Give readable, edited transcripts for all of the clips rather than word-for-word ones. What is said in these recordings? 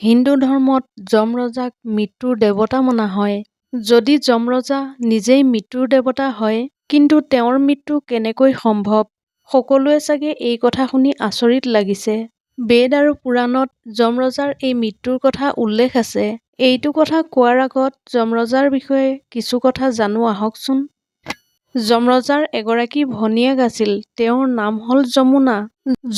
হিন্দু ধৰ্মত যমৰজাক মৃত্যুৰ দেৱতা মনা হয়। যদি যমৰজা নিজেই মৃত্যুৰ দেৱতা হয়, কিন্তু তেওঁৰ মৃত্যু কেনেকৈ সম্ভৱ? সকলোৱে চাগে এই কথা শুনি আচৰিত লাগিছে। বেদ আৰু পুৰাণত যমৰজাৰ এই মৃত্যুৰ কথা উল্লেখ আছে। এইটো কথা কোৱাৰ আগত যমৰজাৰ বিষয়ে কিছু কথা জানো আহকচোন। যমৰজাৰ এগৰাকী ভনীয়েক আছিল, তেওঁৰ নাম হ'ল যমুনা।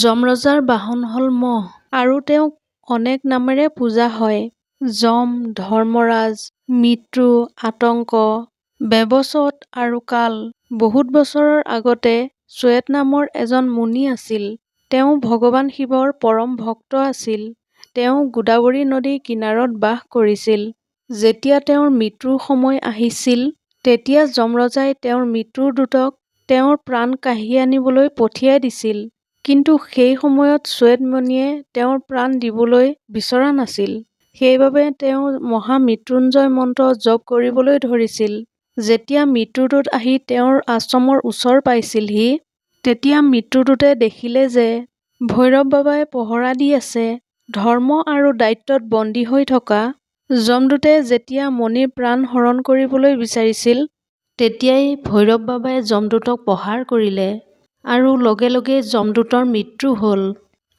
যমৰজাৰ বাহন হ'ল ম'হ আৰু তেওঁক অনেক নামেৰে পূজা হয়। যম, ধৰ্মৰাজ, মৃত্যু, আতংক, বেবস্বত আৰু কাল। বহুত বছৰৰ আগতে শ্বেত নামৰ এজন মুনি আছিল। তেওঁ ভগৱান শিৱৰ পৰম ভক্ত আছিল। তেওঁ গোদাবৰী নদীৰ কিনাৰত বাস কৰিছিল। যেতিয়া তেওঁৰ মৃত্যুৰ সময় আহিছিল, তেতিয়া যমৰজাই তেওঁৰ মৃত্যুৰ দূতক তেওঁৰ প্ৰাণ কাঢ়ি আনিবলৈ পঠিয়াই দিছিল। কিন্তু সেই সময়ত শ্বেত মুনিয়ে তেওঁৰ প্ৰাণ দিবলৈ বিচৰা নাছিল। সেইবাবে তেওঁ মহামৃত্যুঞ্জয় মন্ত্ৰ জপ কৰিবলৈ ধৰিছিল। যেতিয়া মৃত্যুদূত আহি তেওঁৰ আশ্ৰমৰ ওচৰ পাইছিলহি, তেতিয়া মৃত্যুদূতে দেখিলে যে ভৈৰৱ বাবাই পহৰা দি আছে। ধৰ্ম আৰু দায়িত্বত বন্দী হৈ থকা যমদূতে যেতিয়া মণিৰ প্ৰাণ হৰণ কৰিবলৈ বিচাৰিছিল, তেতিয়াই ভৈৰৱ বাবাই যমদূতক প্ৰহাৰ কৰিলে আৰু লগে লগেই যমদূতৰ মৃত্যু হ'ল।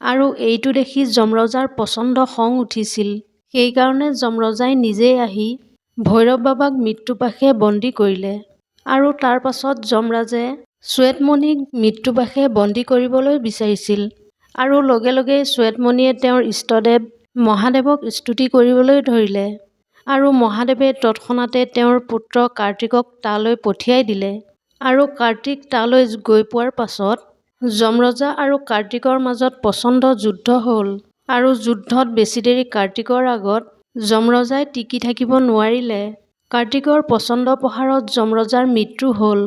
আৰু এইটো দেখি যমৰজাৰ প্ৰচণ্ড খং উঠিছিল। সেইকাৰণে যমৰজাই নিজেই আহি ভৈৰৱ বাবাক মৃত্যুপাশে বন্দী কৰিলে। আৰু তাৰ পাছত যমৰাজে শ্বেতমণিক মৃত্যুপাশে বন্দী কৰিবলৈ বিচাৰিছিল। আৰু লগে লগেই শ্বেতমণিয়ে তেওঁৰ ইষ্টদেৱ মহাদেৱক স্তুতি কৰিবলৈ ধৰিলে। আৰু মহাদেৱে তৎক্ষণাতে তেওঁৰ পুত্ৰ কাৰ্তিকক তালৈ পঠিয়াই দিলে। আৰু কাৰ্তিক তালৈ গৈ পোৱাৰ পাছত যমৰজা আৰু কাৰ্তিকৰ মাজত প্ৰচণ্ড যুদ্ধ হ'ল। আৰু যুদ্ধত বেছি দেৰি কাৰ্তিকৰ আগত যমৰজাই টিকি থাকিব নোৱাৰিলে। কাৰ্তিকৰ প্ৰচণ্ড প্ৰহাৰত যমৰজাৰ মৃত্যু হ'ল।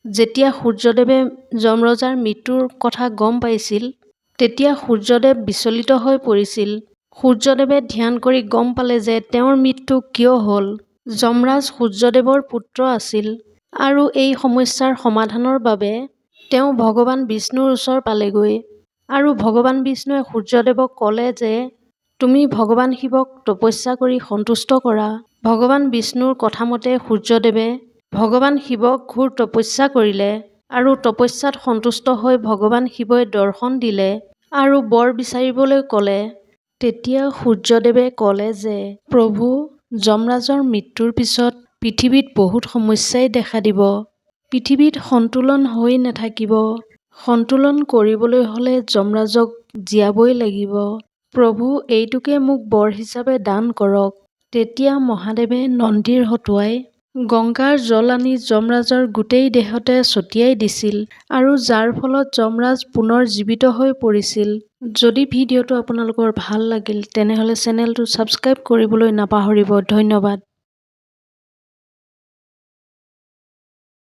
যেতিয়া সূৰ্যদেৱে যমৰজাৰ মৃত্যুৰ কথা গম পাইছিল, তেতিয়া সূৰ্যদেৱ বিচলিত হৈ পৰিছিল। সূৰ্যদেৱে ধ্যান কৰি গম পালে যে তেওঁৰ মৃত্যু কিয় হ'ল। যমৰাজ সূৰ্যদেৱৰ পুত্ৰ আছিল আৰু এই সমস্যাৰ সমাধানৰ বাবে তেওঁ ভগৱান বিষ্ণুৰ ওচৰ পালেগৈ। আৰু ভগৱান বিষ্ণুৱে সূৰ্যদেৱক ক'লে যে তুমি ভগৱান শিৱক তপস্যা কৰি সন্তুষ্ট কৰা। ভগৱান বিষ্ণুৰ কথামতে সূৰ্যদেৱে ভগৱান শিৱক ঘোৰ তপস্যা কৰিলে আৰু তপস্যাত সন্তুষ্ট হৈ ভগৱান শিৱই দৰ্শন দিলে আৰু বৰ বিচাৰিবলৈ ক'লে। তেতিয়া সূৰ্যদেৱে ক'লে যে প্ৰভু, যমৰাজৰ মৃত্যুৰ পিছত পৃথিৱীত বহুত সমস্যাই দেখা দিব। পৃথিৱীত সন্তুলন হৈ নাথাকিব। সন্তুলন কৰিবলৈ হ'লে যমৰাজক জীয়াবই লাগিব। প্ৰভু, এইটোকে মোক বৰ হিচাপে দান কৰক। তেতিয়া মহাদেৱে নন্দীৰ হতুৱাই গংগাৰ জল আনি যমৰাজৰ গোটেই দেহতে ছটিয়াই দিছিল আৰু যাৰ ফলত যমৰাজ পুনৰ জীৱিত হৈ পৰিছিল। যদি ভিডিঅ'টো আপোনালোকৰ ভাল লাগিল, তেনেহ'লে চেনেলটো ছাবস্ক্ৰাইব কৰিবলৈ নাপাহৰিব। ধন্যবাদ।